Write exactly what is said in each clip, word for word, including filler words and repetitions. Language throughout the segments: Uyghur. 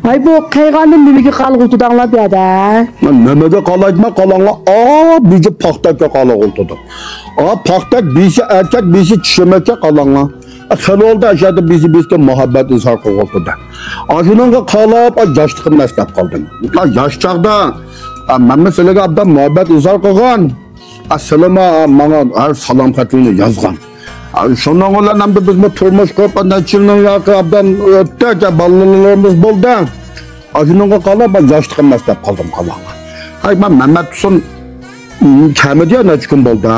ۋاي، بۇ قېرىغاندىن نېمىگە قالغۇلتىداڭلار بۇ يەردە؟ نېمىگە قالايتما قالاڭلار؟ ئا، بىجى پاختەككە قالغۇلتىدۇق. ئا، پاختەك بىسى ئەركەك، بىسى چىشىمەككە قالاڭلار. ئا، خېلى بولدى ئاشۇ يەردە بىسى بىسكە مۇھەببەت ئىزھار قىلغۇلتىدى. ئاشۇنىڭغا قالاپ، ئا، ياشلىقىمنى ئەسلەپ قالدىم. ئا، ياش چاغدا، ئا، مەنمۇ سىلەرگە ئابدان مۇھەببەت ئىزھار قىلغان. ئا، سىلىمۇ ماڭا ھەر سالام خەتلىرىنى يازغان. ئا، شۇنىڭ بىلەن ئەمدى بىزمۇ تۇرمۇش قۇرۇپ، نەچچە يىلنىڭ ياقى ئابدان ئۆتتى، بالىلىرىمىز بولدى. ئا، شۇنىڭغا قاراپ، مەن ياشلىقىمنى ئەسلەپ قالدىم، قالاڭلار. ھەي، مەن مەمەت تۇرسۇن، م، كەمىدى يا نەچچە كۈن بولدى.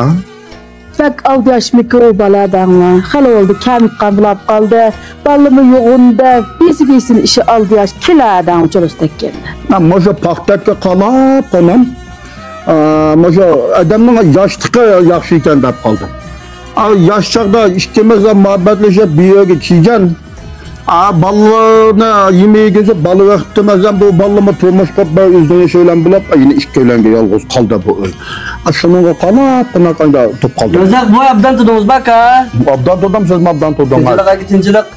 بەك ئالدىياشمىكى ئۇ بالا دەڭلار. خېلى بولدى، كەمىدى قاملاپ قالدى. بالىمۇ يوغىنىدى، بىسى بىسىنى ئىشى ئالدىياش، كېلە دەڭ چولۇستەك كەلدى. مەن مۇشۇ پاختەككە قالاپ قونام. ئا، مۇشۇ ئادەمنىڭ ياشلىقى ياخشى ئىكەن دەپ قالدىم. ئا، ياش چاغدا ئىككىمىز مۇھەببەتلىشىپ بىر يەرگە كىرگەن. ئا، بالىلارنى يېمە يېگۈزۈپ، بالا بېقىپتىمىز ھەم بۇ بالىمۇ تۇرمۇش قۇرۇپ، بىر ئۆزىنىڭ ئىشى بىلەن بولۇپ، يەنە ئىككىيلەنگە يالغۇز قالدى بۇ ئۆي. ئا، شۇنىڭغا قاراپ، قانداق قانداق تۇرۇپ قالدى. رازاق، بۇ ئابدان تۇردىڭىزمۇ ئاكا؟ ئابدان تۇردۇم، سىزمۇ ئابدان تۇردۇڭ. تىنچلىق ئاكا، تىنچلىق.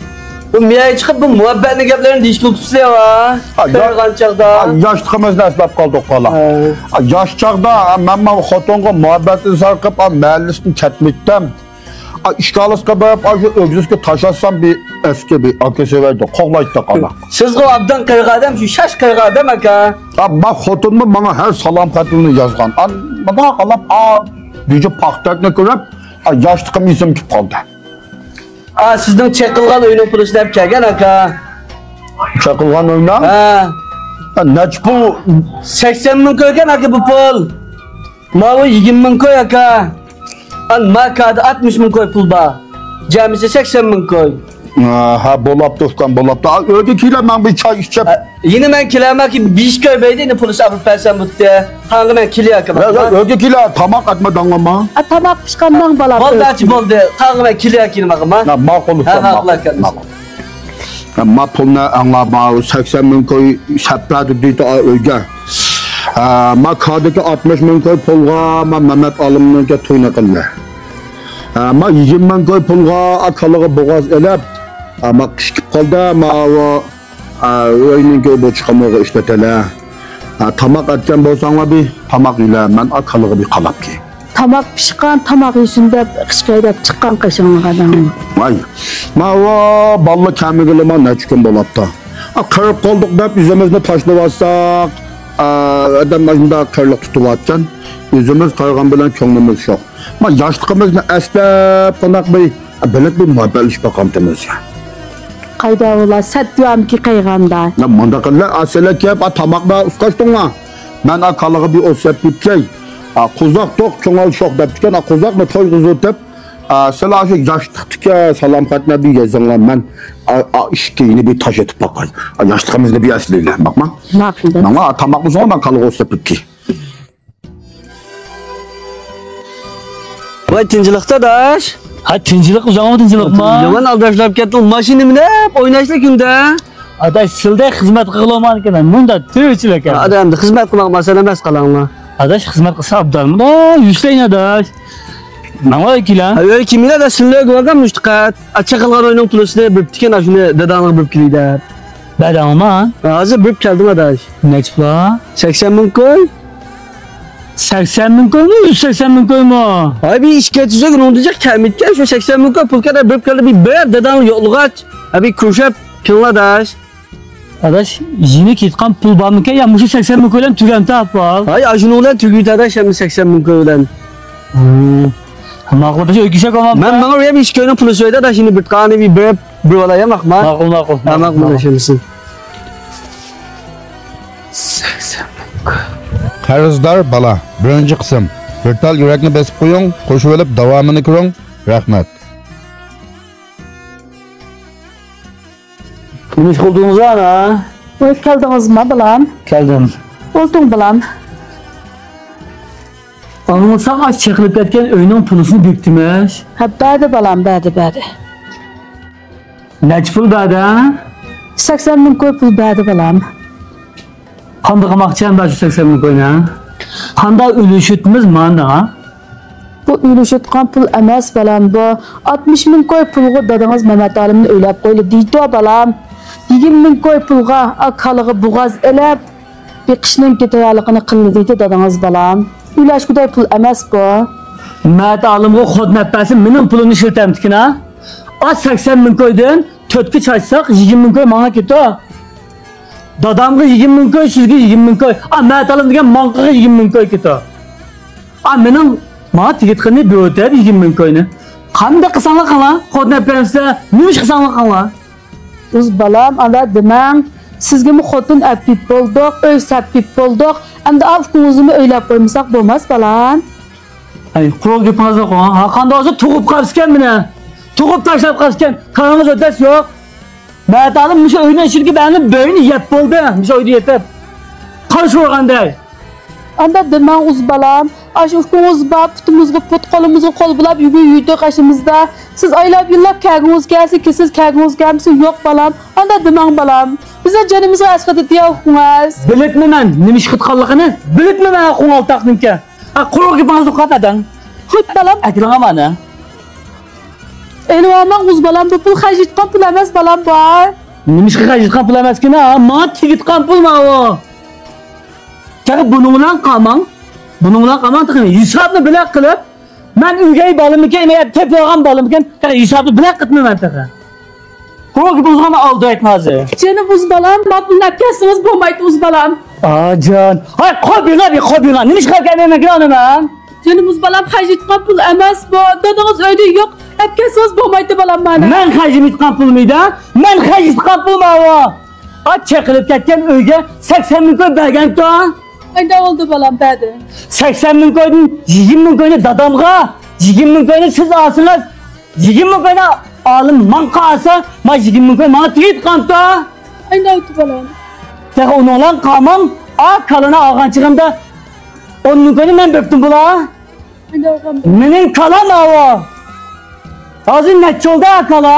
بۇ مېيەگە چىقىپ، بۇ مۇھەببەتنىڭ گەپلىرىنى دېيىشكە ئۇنتۇپسىلەر ۋا. ئا، يا-، قېرىغان چاغدا. ئا، ياشلىقىمىزنى ئەسلەپ قالدۇق، بالا. ھە. ئا، ياش چاغدا، ئا، مەن ماۋۇ خوتۇنغا مۇھەببەت ئىزھار قىلىپ، ئا، مەھەللىسىدىن كەتمەيتتىم. ئا، ئىشكالىسىغا بېرىپ، ئا، شۇ ئۆگزىسىگە تاش ئاتسام، بىر ئەسكى بىر ئاكا سۆيەيدۇ، قوغلايتتى، بالا. سىزغۇ ئابدان قېرىغان ئادەم، شۇ شاش قېرىغان ئادەم ئاكا. ئا، ما خوتۇنمۇ ماڭا ھەر سالام خەتلىرىنى يازغان. ئا، مانا قاراپ، ئا، بىجى پاختەكنى كۆرۈپ، ئا، ياشلىقىم ئېسىمگە كېلىپ قالدى. ئا، سىزنىڭ چېقىلغان ئۆينىڭ پۇلىنى سىلەپ كەلگەن ئاكا. چېقىلغان ئۆينىڭ؟ ھە. ئا، نەچچە پۇل؟ سەكسەن مىڭ كويكەن ئاكا بۇ پۇل. ماۋۇ يىگىرمە مىڭ كوي ئاكا. ئان ما كادا ئاتمىش مىڭ كوي پۇل بار. جەمئىسى سەكسەن مىڭ كوي. ھە، بولاپتۇ ئۇكام، بولاپتۇ. ئا، ئۆيگە كېلە، مەن بىر چاي ئىچىپ. ئا، يەنە مەن كېلەمەن كېيىن بىش كوي بەيدى، يەنە پۇلىسى ئاپىرىپ بەرسەم بۇتتى. تاڭغا مەن كېلىيەكى يا، يا، ماڭا. ئۆيگە كېلە، تاماق ئەتمە داڭلىما. ئا، تاماق پىشقانداڭ بالا. بولدى، ئاچ بولدى. تاڭغا مەن كېلىيەكى ماڭا. ھە، ماقۇل ھە، ئۇكام، ماقۇل ماقۇل، ئاكا. ماقۇل. ھە، ما پۇلنى ئەڭلا ما سەكسەن مىڭ كوي سەپلەردى دېدى ئا ئۆيگە. ھە، ما كادىكى ئاتمىش مىڭ كوي پۇلغا ما مەمەت ئالىمنىڭكى توينى قىلدى. ھە، ما يىگىرمە مىڭ كوي پۇلغا ئا كالىغا بوغاز ئېلىپ، ھە، ما قىش كېلىپ قالدى، ماۋۇ ئا، ئۆينىڭكى بۇ چىقىمىغا ئىشلىتەلە. ئا، تاماق ئەتكەن بولساڭلار بىر تاماق يېلە، مەن ئا كالىغا بىر قالاپ كېلەي. تاماق پىشقان، تاماق يېسۇن دەپ، قىشقاي دەپ چىققان قېشىڭلارغا دەڭ. ۋاي، ماۋۇ بالىلار كەلمىگىلىمۇ نەچچە كۈن بولاپتۇ. ئا، قېرىپ قالدۇق دەپ ئۆزىمىزنى تاشلىۋاتساق، ئا، ئادەم مۇشۇنداق قېرىلىق تۇتۇۋاتقان. ئۆزىمىز قېرىغان بىلەن كۆڭلىمىز شوخ. ما ياشلىقىمىزنى ئەسلەپ، قانداق بىر بىلىپ بىر مۇھەببەتلىشىپ باقامتىمىز. قايدا ئۇلار، سەت دۇئامكى قايغاندا. يا، مۇنداق قىللا، ئا، سىلەر كەپ، ئا، تاماقنى ئۇسقاشتۇڭلار. مەن ئا كالىغا بىر ئوت سەپ كېتەي. ئا، قوزاق توق، كۆڭۈل شوق دەپتىكەن، ئا، قوزاقنى تويغۇزۇپ دەپ، ئا، سىلەر شۇ ياشلىقتىكى سالام خەتنى بىر يېزىڭلار، مەن، ئا، ئا، ئىشىككە يەنە بىر تاش ئېتىپ باقاي. ئا، ياشلىقىمىزنى بىر ئەسلەيلى، باقما. ماقۇل. ماڭا تاماقنى سوڭ، مەن كالىغا ئوت سەپ كېتەي. ۋاي، تىنچلىقتا، ئاداش. ھە، تىنچلىق، ئۆزۈڭمۇ تىنچلىقما؟ يامان ئالداشلاپ كەتتىڭ. ماشىنا مىنىپ ئويناشلا كۈندە. ئاداش، سىلدەك خىزمەت قىلغىلى بولمايدىكەن، مۇنداق تۈرچىلىك. ھە، ئاداش، ئەمدى خىزمەت قىلماق مەسىلە ئەمەس، قالاڭلا. ئاداش، خىزمەت قىلسا ئابدالمۇ يۈسلەينى، ئاداش. ماڭا كېلە. ھە، ئۆي كىملا، ئاداش، سىلدەك بولغان مۇشتىقەت. ئاچا قىلغان ئۆينىڭ پۇلىسىنى بېرىپتىكەن، ئاشۇنى داداڭلارغا بېرىپ كېلەي دەپ. بەردىڭما؟ ھازىر بېرىپ كەلدىم، ئاداش. نەچچە پۇل؟ سەكسەن مىڭ كوي. سەكسەن مىڭ كويمۇ؟ يۈز سەكسەن مىڭ كويمۇ؟ ھاي، بىر ئىشكە چۈشۈپ، ئۇنىڭدىن جىق كەلمەيدىكەن، شۇ سەكسەن مىڭ كوي پۇل كەتتى، بېرىپ كەلدى، بىر بېرىپ داداڭنى يوقلىغاچ. ھە، بىر كۆرۈشۈپ كېلىڭ، ئاداش. ئاداش، يېنىك كېتىدىغان پۇل بارمىكەن يا مۇشۇ سەكسەن مىڭ كوي بىلەن تۈگەمتى ئەھۋال؟ ھاي، ئاشۇنىڭ بىلەن تۈگىدى، ئاداش، ئەمدى سەكسەن مىڭ كوي بىلەن. ھىم. ماقۇل، ئاداش، ئۆيگە كېلىشەك بولمامدۇ؟ مەن ماڭا بىر ئىككى كوينىڭ پۇلى سۆيدى، ئاداش، يەنە بىر قانى بىر بېرىپ، بىر ئالاي، يا ماقۇل؟ ماقۇل، ماقۇل. ھە، ماقۇل، ماقۇل. ئاداش، ئەمىسە. سەكسەن مىڭ كوي. قەرزدار بالا، بىرىنچى قىسىم. بىر تال يۈرەكنى بېسىپ قويۇڭ، قوشۇۋېلىپ داۋامىنى كۆرۈڭ. رەھمەت. نېمە ئىش قىلدىڭىز، ئانا؟ ۋاي، كەلدىڭىزما، بالام؟ كەلدىم. ئولتۇرۇڭ، بالام. ئاڭلىساڭ، ئاشۇ چېقىلىپ كەتكەن ئۆينىڭ پۇلىسىنى بېرىپتىمىش. ھە، بەردى، بالام، بەردى، بەردى. نەچچە پۇل بەردى، ھە؟ سەكسەن مىڭ كوي پۇل بەردى، بالام. قانداق قىلماقچى ئەمدى شۇ سەكسەن مىڭ كوينى؟ قانداق ئۈلۈشۈتىمىز ماندىغا؟ بۇ ئۈلۈشۈتقان پۇل ئەمەس، بالام، بۇ ئاتمىش مىڭ كوي پۇلغا دادىڭىز مەمەت ئالىمنى ئۆيلەپ قويىلى دەيدۇ، بالام. يىگىرمە مىڭ كوي پۇلغا ئا كالىغا بوغاز ئېلىپ، بېقىشنىڭكى تەييارلىقىنى قىلدى دېدى دادىڭىز، بالام. ئۆيلەشكۈدەك پۇل ئەمەس بۇ. مەت ئالىمغا خود نەپ بەرسە، مېنىڭ پۇلۇمنى ئىشلىتەمدىكىن ھە؟ ئا سەكسەن مىڭ كويدىن تۆتكە چاچساق، يىگىرمە مىڭ كوي ماڭا كېتىدۇ. دادامغا يىگىرمە مىڭ كوي، سىزگە يىگىرمە مىڭ كوي. ئا مەت ئالىم دېگەن ماڭقىغا يىگىرمە مىڭ كوي كېتىدۇ. ئا مېنىڭ ماڭا تېگىتقىنى بۆتەپ يىگىرمە مىڭ كوينى. قانداق قىلساڭلار قىلىڭلار، خود نەپ بەرمىسە، نېمە ئىش قىلساڭلار قىلىڭلار. ئۇز بالام، ئانداق دېمەڭ. سىزگىمۇ خوتۇن ئەپ بېرىپ بولدۇق، ئۆي سەپ بېرىپ بولدۇق. ئەمدى ئا ئۇكىڭىزنىمۇ ئۆيلەپ قويمىساق بولماس، بالام. ئەي، قۇرۇق گېپىڭىزنى قىلىڭ. ھا، قانداق بولسا تۇغۇپ قاپسىكەن مېنى. تۇغۇپ تاشلاپ قاپسىكەن. كارىڭىز ئۆتەس يوق. مەت ئالىم مۇشۇ ئۆينىڭ ئىچىدىكى بەرنى بۆينى يەپ بولدى. مۇشۇ ئۆيدە يېتىپ. قارشى ئۇرغاندەك. ئانداق دېمەڭ ئۇز بالام. ئاشۇ ئۇكىڭىز بار، پۇتىمىزغا پۇت، قولىمىزغا قول بولاپ يۈگۈر يۈردۇق ئاشىمىزدا. سىز ئايلاپ يىللاپ كەلگۈڭىز كەلسە كېلىسىز، كەلگۈڭىز كەلمىسە يوق بالام. ئانداق دېمەڭ بالام. بىزنىڭ جېنىمىزغا ئەسقاتىدۇ يا ئۇكىڭىز. بىلىپمۇ مەن نېمە ئىش قىلىدىغانلىقىنى، بىلىپمۇ مەن ئۇكىڭ ئالتاقنىڭكى. ھە، قۇرۇق گېپىڭىزنى قىلىپ ئەدەڭ. خوش بالام. ئەكېلىڭ مانا. ئېلىۋالماڭ ئۇز بالام، بۇ پۇل خەجلەيدىغان پۇل ئەمەس بالام بار. نېمە ئىشقا خەجلەيدىغان پۇل ئەمەسكىن ھە؟ ماڭا تېگىدىغان پۇل ماۋۇ. تېخى بۇنىڭ بىلەن قالماڭ. بۇنىڭ بىلەن قالماڭ، تېخى ھېسابنى بىلەن قىلىپ. مەن ئۆگەي بالىمىكەن، يا تېپىۋالغان بالىمىكەن، تېخى ھېسابنى بىلەن قىلىپمەن مەن تېخى. قۇرۇق گېپىڭىزغا مەن ئالدىرايتتىم ھازىر. جېنىم ئۇز بالام، ما پۇلنى ئەپ كەلسىڭىز بولمايتتى ئۇز بالام. ئاجان. ھاي، قوي بېرىڭ، بىر قوي بېرىڭ. نېمە ئىش قىلىپ كەلمەيمەن ئانا مەن؟ جېنىم ئۇز بالام، خەجلەيدىغان پۇل ئەمەس بۇ. دادىڭىز ئۆيدە يوق. ئەپ كەلسىڭىز بولمايتتى بالام مانا. مەن خەجلىمەيدىغان پۇلمىدا؟ مەن خەجلەيدىغان پۇل ماۋۇ. ئا، چېقىلىپ كەتكەن ئۆيگە سەكسەن مىڭ كوي بەرگەنتۇ. ئانداق بولدى بالام، بەردى. سەكسەن مىڭ كويدىن يىگىرمە مىڭ كوينى دادامغا، يىگىرمە مىڭ كوينى سىز ئالسىڭىز، يىگىرمە مىڭ كوينى ئالىم ماڭقا ئالسا، ما يىگىرمە مىڭ كوي ماڭا تېگىۋاتقانتۇ. ئانداق بولدى بالام. تېخى ئۇنىڭ بىلەن قالماڭ، ئا كالىنى ئالغان چېغىمدا ئون مىڭ كوينى مەن بېرىپتىم بۇلا. مېنىڭ كالام ئاۋۇ. ھازىر نەچچە بولدى كالا؟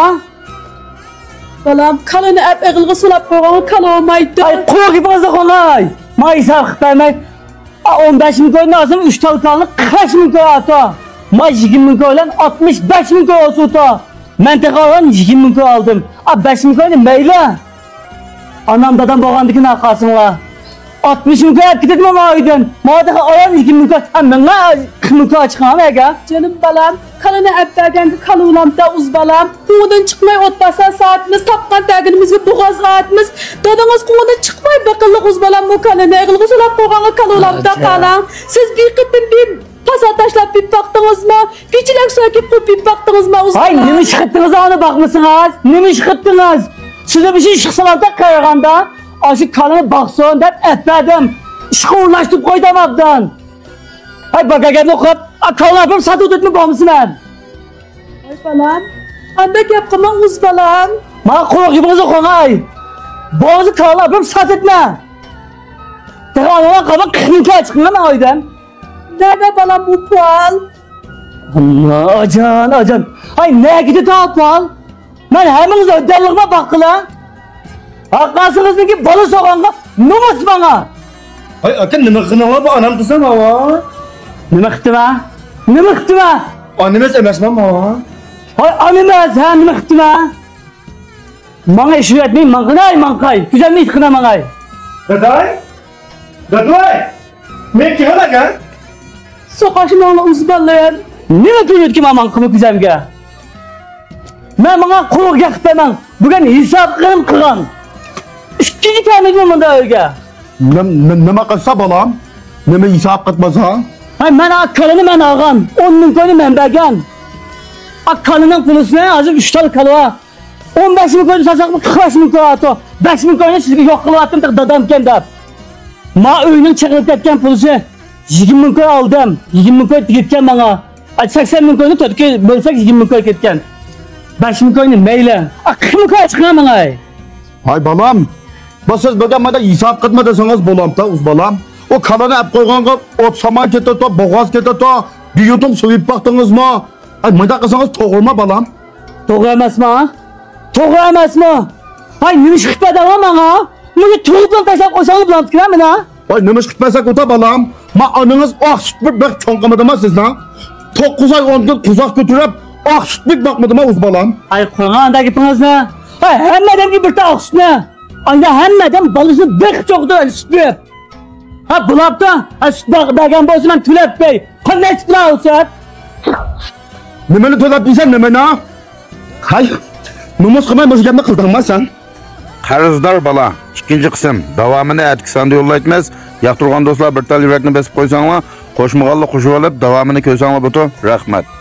بالام، كالىنى ئەپ ئېغىلغا سولاپ قويغانغا كالا بولمايدۇ. ئاي، قۇرۇق گېپىڭىزنى قىلماي. ما ھېساب قىلىپ بەرمەي. ئا، ئون بەش مىڭ كويدىن ئالسام، ئۈچ تال كالىنى قىرىق بەش مىڭ كوي ئاتو. ما يىگىرمە مىڭ كوي بىلەن ئاتمىش بەش مىڭ كوي ئوسۇتو. مەن تېخى ئالغان يىگىرمە مىڭ كوي ئالدىم. ئا، بەش مىڭ كوينى مەيلى. ئانام دادام بولغاندىكىن قالسىڭلار. ئاتمىش مىڭ كوي ئەپ كېتىدىمۇ ما ئۆيدىن؟ ما تېخى ئايال يىگىرمە مىڭ كوي. ھە، مېڭە قىرىق مىڭ كوي چىقىڭ ئەگە. جېنىم بالام، كالىنى ئەپ بەرگەنگە كالا ئۇلامتا ئۇز بالام. قوڭىدىن چىقماي ئوت باسا سائىتىمىز، تاپقان تەگىنىمىزگە بوغاز ئاتىمىز. دادىڭىز قوڭىدىن چىقماي بېقىللىق ئۇز بالام، بۇ كالىنى ئېغىلغا سولاپ قويغانغا كالا ئۇلامتا قالاڭ. سىز بىر قېتىم بىر پاسا تاشلاپ بېرىپ باقتىڭىزمۇ؟ كېچىلەك سۆكۈپ قويۇپ بېرىپ باقتىڭىزمۇ ئۇز بالام؟ ھاي، نېمە ئىش قىلدىڭىز ئانى باقمىسىڭىز؟ نېمە ئىش قىلدىڭىز؟ سىزنى مۇشۇ ئىشقا سالامتا قارىغاندا، ئاشۇ كالىنى باقسۇن دەپ ئەپ بەردىم. ئىشقا ئورۇنلاشتۇرۇپ قويدۇم ئابدان. ھاي، باكا گەپنى ئوقۇپ، ئا، كالىنى ئاپىرىپ ساتىۋېتىپمۇ بولمىسا مەن؟ ھاي بالام، ئانداق گەپ قىلماڭ ئۇز بالام. ماڭا قۇرۇق گېپىڭىزنى قىلماي. بولمىسا كالىنى ئاپىرىپ ساتىۋېتىمەن. تېخى ئانىڭلار قالماي قىرىق مىڭ كوي چىقىڭ مەن ئۆيدىن. نەدە بالام بۇ پۇل؟ ئانا، ئاجان، ئاجان. ھاي، نەگە كېتىۋاتىدۇ پۇل؟ مەن ھەممىڭىزنى ئۆتەللىقما باققىلا. ئاقاسىڭىزنىڭكى بالا سوغانغا نومۇس ماڭا. ھاي ئاكا، نېمە قىلدىڭلار بۇ ئانام قىزام ھاۋا؟ نېمە قىپتىما؟ نېمە قىپتىما؟ ئانىمىز ئەمەسما ماڭا؟ ھاي ئانىمىز، ھە، نېمە قىپتىما؟ ماڭا ئىش ئۆگەتمەي، ماڭقىناي، ماڭقاي. كۆزەمنى يىتقىنا ماڭاي. داداي؟ داداي! مەن كېلىۋالىمەن. سوقاشماڭلار ئۇز بالىلىرىم. نېمە كۆرۈۋاتىمەن ماڭقىمۇ كۆزەمگە؟ مەن ماڭا قۇرۇق گەپ قىلىپ بەرمەڭ. بۈگۈن ھېساب قىلىم قىلغان. ئىككىنچى كەلمىدىمەن مۇنداق ئۆيگە. نېم-، نېم-، نېمە قىلسا بالام؟ نېمە ھېساب قىلمىسا؟ ھەي، مەن ئا كالىنى مەن ئالغان. ئون مىڭ كوينى مەن بەرگەن. ئا كالىنىڭ پۇلىسىنى ھازىر ئۈچ تال كالا بار. ئون بەش مىڭ كوينى سالساقمۇ قىرىق بەش مىڭ كوي ئاتو. بەش مىڭ كوينى سىزگە يوق قىلىۋاتتىم، دادامكەن دەپ. ما ئۆينىڭ چېقىلىپ كەتكەن پۇلىسى يىگىرمە مىڭ كوي ئالدىم. يىگىرمە مىڭ كوي تېگىپكەن ماڭا. ئا، سەكسەن مىڭ كوينى تۆتكە بۆلسەك يىگىرمە مىڭ كوي كەتكەن. بەش مىڭ كوينى مەيلى. ئا، قىرىق مىڭ كوي چىقىڭ ماڭاي. ھاي بالام، بۇ سىز بۈگۈن ماڭا ھېساب قىلما دېسىڭىز بولامتا ئۇز بالام. ئۇ كالىنى ئەپ قويغانغا ئوت سامان كېتىدۇ، بوغاز كېتىدۇ. بىر يۇتۇم سۇ ئېلىپ باقتىڭىزمۇ؟ ئاي، مۇنداق قىلسىڭىز توغرىما، بالام؟ توغرا ئەمەسما؟ توغرا ئەمەسما؟ ھاي، نېمە ئىش قىلىپ بەردىڭلار ماڭا؟ مۇنى تۇغۇپلا تاشلاپ قويساڭلار بولامدىكىن مېنى. ۋاي، نېمە ئىش قىلىپ بەرسەك ئۇتا، بالام؟ ما ئانىڭىز ئاق سۈت بېقىپ چوڭ قىلمىدىما سىزنى؟ توققۇز ئاي ئون كۈن قۇزاق كۆتۈرۈپ، ئاق سۈت بېقىپ باقمىدىما ئۇز بالام؟ ھاي، قويۇڭ ئانداق گېپىڭىزنى. ھە، ھەممە ئادەمگە بىر تال ئاق سۈتنى. ئاندىن ھەممە ئادەم بالىسىنى بېقىپ چوڭىتىدۇ سۈت بېرىپ. ھە، بۇلاپتۇ. ھە، سۈت بەر-، بەرگەن بولسا مەن تۆلەپ بېرەي. قانداق سۈت بىلەن ئالسا؟ نېمىنى تۆلەپ دېسەم، نېمىنى؟ ھاي، نومۇس قىلماي مۇشۇ گەپنى قىلدىڭما سەن؟ قەرزدار بالا، ئىككىنچى قىسىم، داۋامىنى ئەتىكى ساندا يوللايتمىز. ياقتۇرغان دوستلار بىر تال يۈرەكنى بېسىپ قويساڭلار، قوشمىغانلار قوشۇۋېلىپ، داۋامىنى كۆرسەڭلار بوپتۇ. رەھمەت.